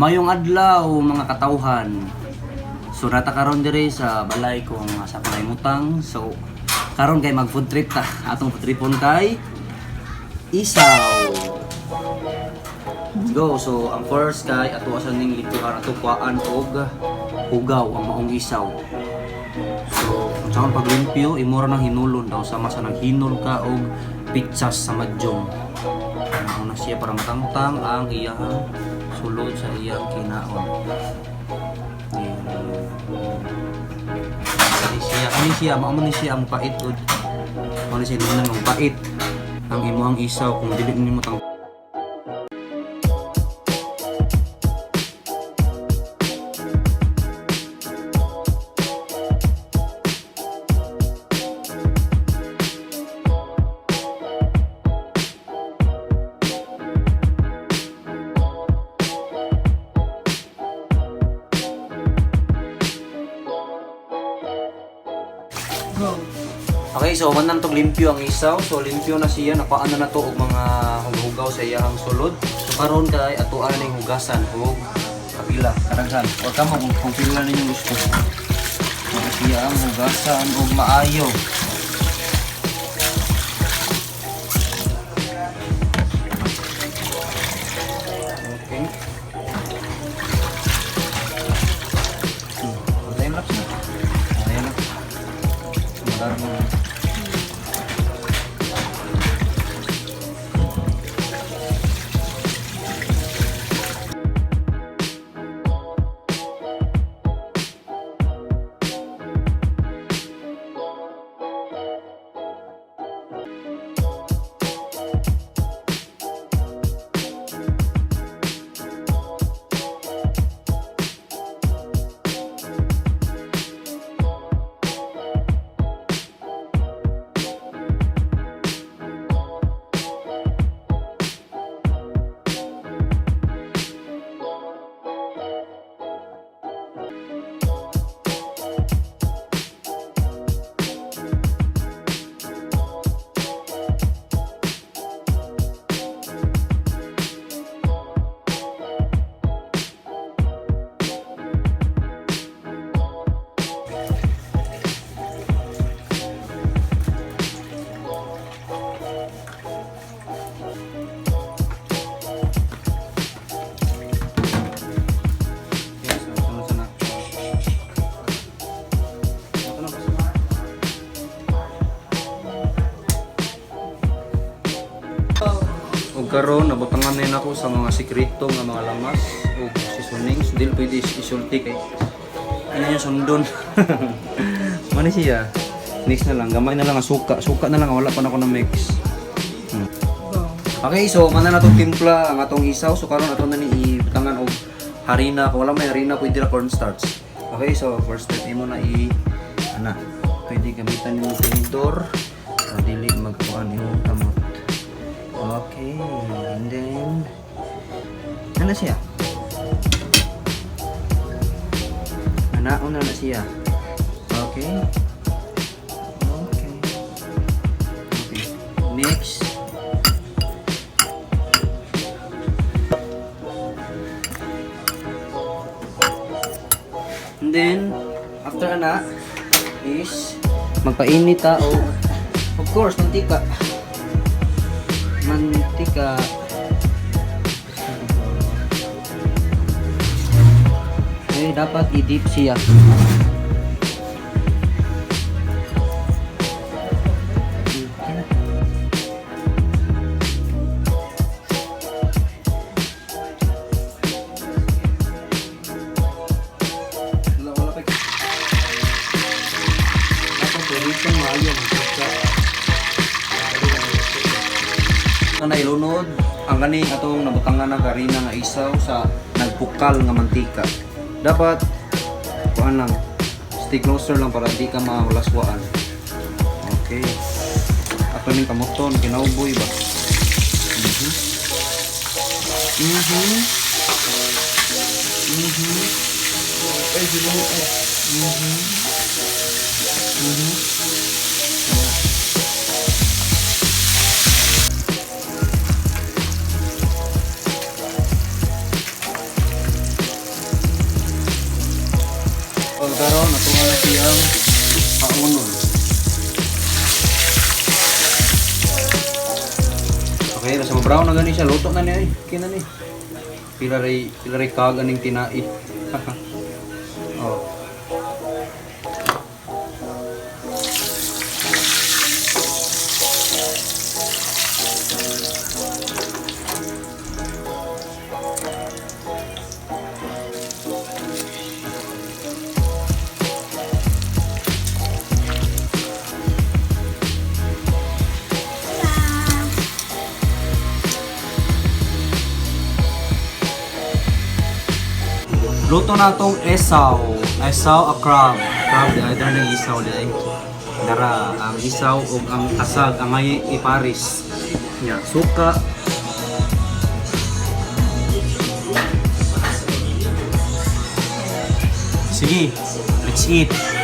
Mayong adlaw, mga katawhan. So nata karon diri sa balay kong sa panayimutang. So karon kay mag food trip ta. Atong food tripon kay isaw. Let's go. So ang first kay ato asa ning lipuhan, ato kuhaan og hugaw ang maong isaw. So kung saan paglimpyo, imura nang hinulon daw sama sa naghinol ka og pitsas sa madyong. Ano na siya para matangtang ang iyang sulod sa iyang kinaon. Ani siya, mao man ni siya ang pait ud. Mao ni siya nang ang pait ang imuhang isaw kung dili nimo tang. Go. Okay, so man tong limpyo ang isaw. So limpyo na siya, nakuhaan na nato og mga hugaw sa iyang sulod. So karon kay atoan ning hugasan og kapila, kadaghan. Or kamo kung pila ninyo gusto. Mao siya ang hugasan og maayo. Okay. Time lapse na. Ayan na. Madami na. Okay, so sunod sa na. Ito na, basta. Ug karon nabutangan na ako sa mga sikreto nga mga lamas ug seasonings. Dili pwede isulti kay ano yung sundon. Mani siya. Mix na lang, gamay na lang ang suka. Suka na lang, wala pa na ako na mix. Go. Okay, so mana na tong timpla ang atong isaw. So karon ato na ni ibutangan og harina. Kung wala may harina, pwede ra cornstarch. Okay, so first step imo na i ana. Pwede gamitan nimo tinidor para dili magkuan imong kamot. Okay, and then ana siya. Anaon na na siya. Okay. Okay. Okay. Next. And then, after ana, is magpainit ta o of course, mantika. Mantika. Eh, dapat i-dip siya. Okay na. Wala, wala pa. Dapat ulitin maayo mantika. Ito na ilunod ang kaning atong nabutangan ng harina nga isaw sa nagpukal nga mantika. Dapat kuan lang, stay closer lang para di ka mahulaswaan. Okay. Ato ning kamuton kinauboy ba. Ay, di mo eh. Okay, basta ma-brown na gani siya, luto na niya eh. Kina ni. Pila ray kag aning tinai. Oh. Luto na tong isaw. Isaw a crab. Crab di ay ng isaw di ay. Dara ang isaw ug ang kasag angay iparis. Nya, suka. Sige, let's eat.